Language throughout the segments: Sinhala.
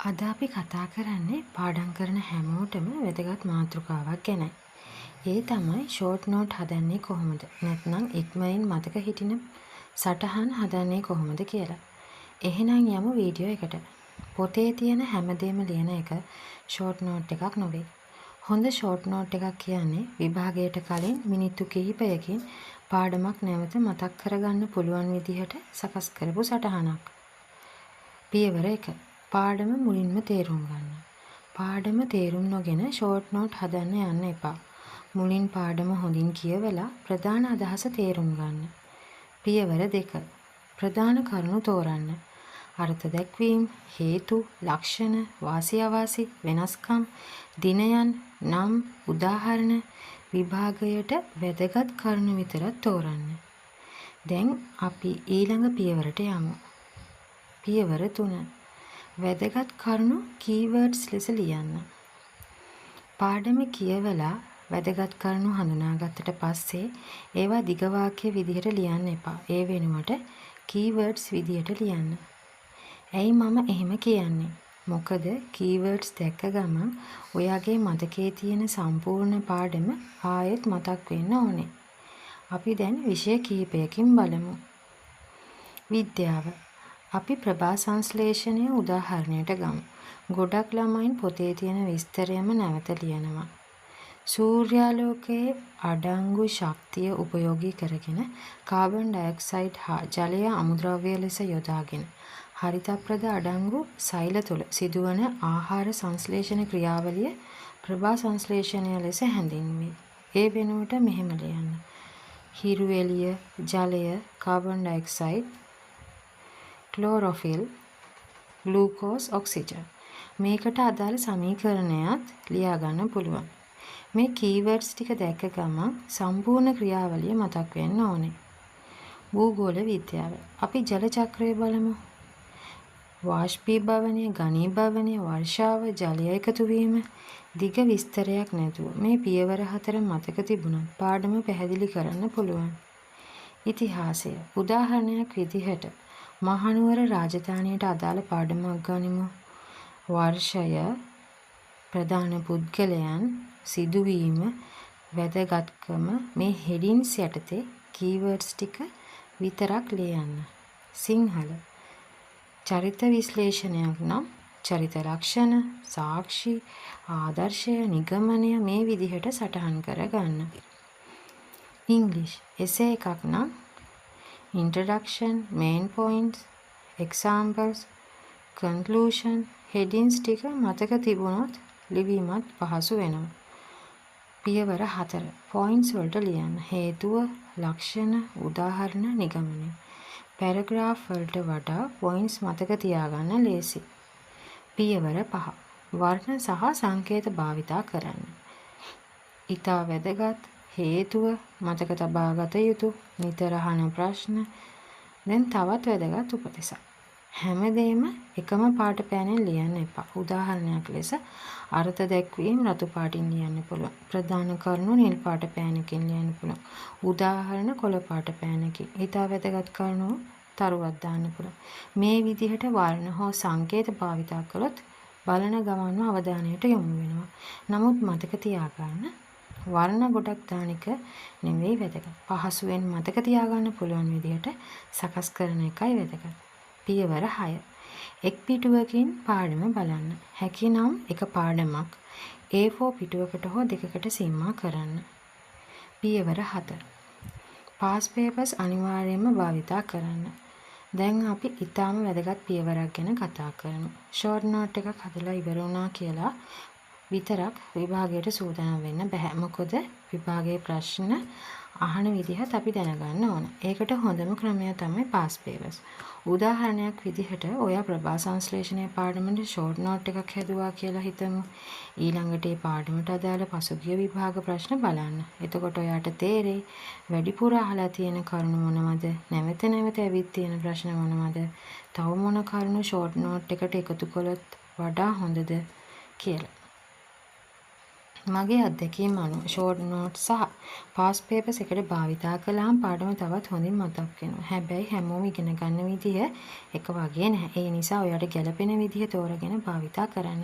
අද අපි කතා කරන්නේ පාඩම් කරන හැමෝටම වැදගත් මාතෘකාවක් ගැනයි. ඒ තමයි ෂෝට් නෝට් හදන්නේ කොහොමද? නැත්නම් ඉක්මනින් මතක හිටින සටහන් හදන්නේ කොහොමද කියලා. එහෙනම් යමු වීඩියෝ එකට. පොතේ තියෙන හැමදේම ලියන එක ෂෝට් නෝට් එකක් නොවේ. හොඳ ෂෝට් නෝට් එකක් කියන්නේ විභාගයට කලින් මිනිත්තු කිහිපයකින් පාඩමක් නැවත මතක් කරගන්න පුළුවන් විදිහට සකස් කරපු සටහනක්. පියවර 1. පාඩම මුලින්ම තේරුම් ගන්න. පාඩම තේරුම් නොගෙන ෂෝට් නෝට් හදන්න යන්න එපා. මුලින් පාඩම හොඳින් කියවලා ප්‍රධාන අදහස තේරුම් ගන්න. පියවර 2. ප්‍රධාන කරුණු තෝරන්න. අර්ථ දැක්වීම්, හේතු, ලක්ෂණ, වාසි අවාසි, වෙනස්කම්, දිනයන්, නම්, උදාහරණ විභාගයට වැදගත් කරුණු විතරක් තෝරන්න. දැන් අපි ඊළඟ පියවරට යමු. පියවර 3. වැදගත් කරුණු කීවර්ඩ්ස් ලෙස ලියන්න. පාඩම කියවලා වැදගත් කරුණු හඳුනාගත්තට පස්සේ ඒවා දිග වාක්‍ය විදිහට ලියන්න එපා. ඒ වෙනුවට කීවර්ඩ්ස් විදිහට ලියන්න. ඇයි මම එහෙම කියන්නේ? මොකද කීවර්ඩ්ස් දැක්ක ගමන් ඔයාගේ මතකයේ තියෙන සම්පූර්ණ පාඩම ආයෙත් මතක් වෙන්න ඕනේ. අපි දැන් විෂය කිහිපයකින් බලමු. විද්‍යාව. අපි ප්‍රභා සංශ්ලේෂණය උදාහරණයට ගමු. ගොඩක් ළමයින් පොතේ තියෙන විස්තරයම නැවත ලියනවා. සූර්යාලෝකයේ අඩංගු ශක්තිය උපයෝගී කරගෙන කාබන් ඩයොක්සයිඩ් හා ජලය අමුද්‍රව්‍ය ලෙස යොදාගෙන හරිතප්‍රද අඩංගු සෛල තුළ සිදුවන ආහාර සංශ්ලේෂණ ක්‍රියාවලිය ප්‍රභා සංශ්ලේෂණය ලෙස හැඳින්වේ. ඒ වෙනුවට මෙහෙම ලියන්න. හිරු එළිය, ජලය, carbon dioxide, chlorophyll, glucose, oxygen. මේකට අදාළ සමීකරණයත් ලියා ගන්න පුළුවන්. මේ කීවර්ඩ්ස් ටික දැක්ක ගමන් සම්පූර්ණ ක්‍රියාවලිය මතක් වෙන්න ඕනේ. භූගෝල විද්‍යාව. අපි ජල චක්‍රය බලමු. වාෂ්පීභවනය, ඝනීභවනය, වර්ෂාව, ජලය එකතු වීම දිග විස්තරයක් නැතුව මේ පියවර හතර මතක තිබුණත් පාඩම පැහැදිලි කරන්න පුළුවන්. ඉතිහාසය. උදාහරණයක් විදිහට මහනුවර රාජධානියට අදාළ පාඩමක් ගනිමු. වර්ෂය, ප්‍රධාන පුද්ගලයන්, සිදුවීම, වැදගත්කම මේ හෙඩින්ස් යටතේ කීවර්ඩ්ස් ටික විතරක් ලියන්න. සිංහල. චරිත විශ්ලේෂණයක් නම් චරිත ලක්ෂණ, සාක්ෂි, ආදර්ශය, නිගමනය මේ විදිහට සටහන් කරගන්න. ඉංග්‍රීසි එසේ එකක් නම් introduction, main points, examples, conclusion, headings ටික මතක තිබුණොත් ලිවීමත් පහසු වෙනවා. පියවර 4. පොයින්ට්ස් වලට ලියන්න. හේතුව, ලක්ෂණ, උදාහරණ, නිගමනය. පැරග්‍රාෆ් වලට වඩා පොයින්ට්ස් මතක තියාගන්න ලේසි. පියවර 5. වර්ණ සහ සංකේත භාවිතා කරන්න. ඉතා වැදගත් හේතුව, මතක තබා ගත යුතු, නිතර අහන ප්‍රශ්න. දැන් තවත් වැදගත් උපදෙසක්. හැමදේම එකම පාට පෑනෙන් ලියන්න එපා. උදාහරණයක් ලෙස අර්ථ දැක්වීම් රතු පාටින් ලියන්න පුළුවන්. ප්‍රධාන කරුණු නිල් පාට පෑනකින් ලියන්න පුළුවන්. උදාහරණ කොළ පාට පෑනකින්. ඉතා වැදගත් කරුණු තරුවක් දාන්න පුළුවන්. මේ විදිහට වර්ණ හෝ සංකේත භාවිතා කළොත් බලන ගමන්ම අවධානයට යොමු වෙනවා. නමුත් මතක තියාගන්න, වර්ණ ගොඩක් දාන එක නෙවෙයි වැදගත්. පහසුවෙන් මතක තියාගන්න පුළුවන් විදිහට සකස් කරන එකයි වැදගත්. පියවර 6. එක් පිටුවකින් පාඩම බලන්න. හැකිනම් එක පාඩමක් A4 පිටුවකට හෝ දෙකකට සීමා කරන්න. පියවර 7. පාස් පේපර්ස් අනිවාර්යයෙන්ම භාවිතා කරන්න. දැන් අපි ඉතාම වැදගත් පියවරක් ගැන කතා කරමු. ෂෝට් නෝට් එකක් හදලා ඉවර වුණා කියලා විතරක් විභාගයට සූදානම් වෙන්න බැහැ. මොකද විභාගයේ ප්‍රශ්න අහන විදිහත් අපි දැනගන්න ඕන. ඒකට හොඳම ක්‍රමය තමයි පාස් පේපර්ස්. උදාහරණයක් විදිහට ඔයා ප්‍රභා සංශ්ලේෂණය පාඩමට ෂෝට් නෝට් එකක් හැදුවා කියලා හිතමු. ඊළඟට ඒ පාඩමට අදාළ පසුගිය විභාග ප්‍රශ්න බලන්න. එතකොට ඔයාට තේරෙයි වැඩිපුර අහලා තියෙන කරුණු මොනවද? නැවත නැවත ඇවිත් තියෙන ප්‍රශ්න මොනවද? තව මොන කරුණු ෂෝට් නෝට් එකට එකතු කළොත් වඩා හොඳද කියලා. මගේ අත්දැකීම් අනුව ෂෝට් නෝට් සහ පාස් පේපර්ස් එකට භාවිතා කළාම පාඩම තවත් හොඳින් මතක් වෙනවා. හැබැයි හැමෝම ඉගෙන ගන්න විදිහ එක වගේ නැහැ. ඒ නිසා ඔයාට ගැළපෙන විදිහ තෝරාගෙන භාවිතා කරන්න.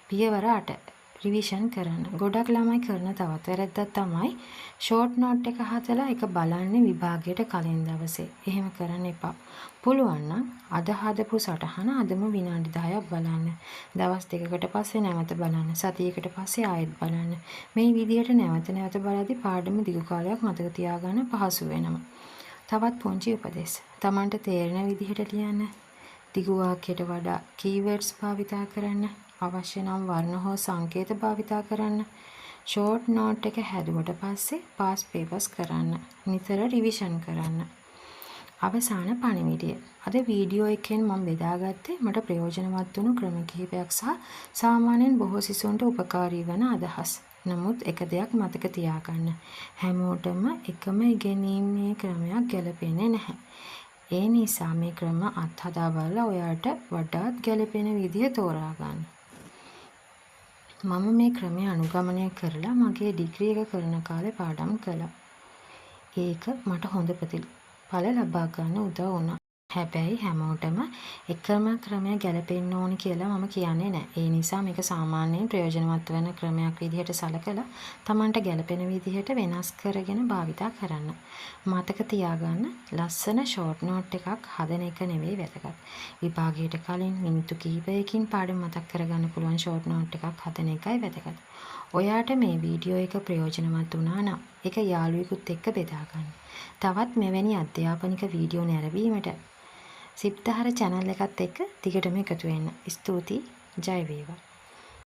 පියවර 8, රිවිෂන් කරන්න. ගොඩක් ළමයි කරන තවත් වැරැද්දක් තමයි ෂෝට් නෝට් එක හදලා ඒක බලන්නේ විභාගයට කලින් දවසේ. එහෙම කරන්න එපා. පුළුවන් නම් අද හදපු සටහන අදම විනාඩි 10ක් බලන්න. දවස් දෙකකට පස්සේ නැවත බලන්න. සතියකට පස්සේ ආයෙත් බලන්න. මේ විදිහට නැවත නැවත බලද්දි පාඩම දිගු කාලයක් මතක තියාගන්න පහසු වෙනවා. තවත් පුංචි උපදෙස්. තමන්ට තේරෙන විදිහට ලියන්න. දිගු වාක්‍යයට වඩා කීවර්ඩ්ස් භාවිතා කරන්න. අවශ්‍ය නම් වර්ණ හෝ සංකේත භාවිතා කරන්න. ෂෝට් නෝට් එක හැදුවට පස්සේ පාස් පේපර්ස් කරන්න. නිතර රිවිෂන් කරන්න. අවසාන පණිවිඩය. අද වීඩියෝ එකෙන් මම බෙදාගත්තේ මට ප්‍රයෝජනවත් වුණු ක්‍රම කිහිපයක් සහ සාමාන්‍යයෙන් බොහෝ සිසුන්ට උපකාරී වන අදහස්. නමුත් එක දෙයක් මතක තියාගන්න. හැමෝටම එකම ඉගෙනීමේ ක්‍රමයක් ගැලපෙන්නේ නැහැ. ඒ නිසා මේ ක්‍රම අත්හදා බලලා ඔයාට වඩාත් ගැලපෙන විදිය තෝරා ගන්න. මම මේ ක්‍රමය අනුගමනය කරලා මගේ ඩිග්‍රී එක කරන කාලේ පාඩම් කළා. ඒක මට හොඳ ප්‍රතිඵල ලබා ගන්න උදව් වුණා. හැබැයි හැමෝටම එකම ක්‍රමය ගැලපෙන්න ඕනි කියලා මම කියන්නේ නෑ. ඒ නිසා මේක සාමාන්‍යයෙන් ප්‍රයෝජනවත් වන ක්‍රමයක් විදිහට සලකලා තමන්ට ගැලපෙන විදිහට වෙනස් කරගෙන භාවිතා කරන්න. මතක තියාගන්න, ලස්සන ෂෝට් නෝට් එකක් හදන එක නෙවෙයි වැදගත්. විභාගයට කලින් මිනිත්තු කිහිපයකින් පාඩම මතක් කරගන්න පුළුවන් ෂෝට් නෝට් එකක් හදන එකයි වැදගත්. ඔයාට මේ වීඩියෝ එක ප්‍රයෝජනවත් වුණා නම් ඒක යාළුවෙකුත් එක්ක බෙදා ගන්න. තවත් මෙවැනි අධ්‍යාපනික වීඩියෝ නැරඹීමට සිප්තහර චැනල් එකත් එක්ක දිගටම එකතු වෙන්න. ස්තුතියි, ජය වේවා.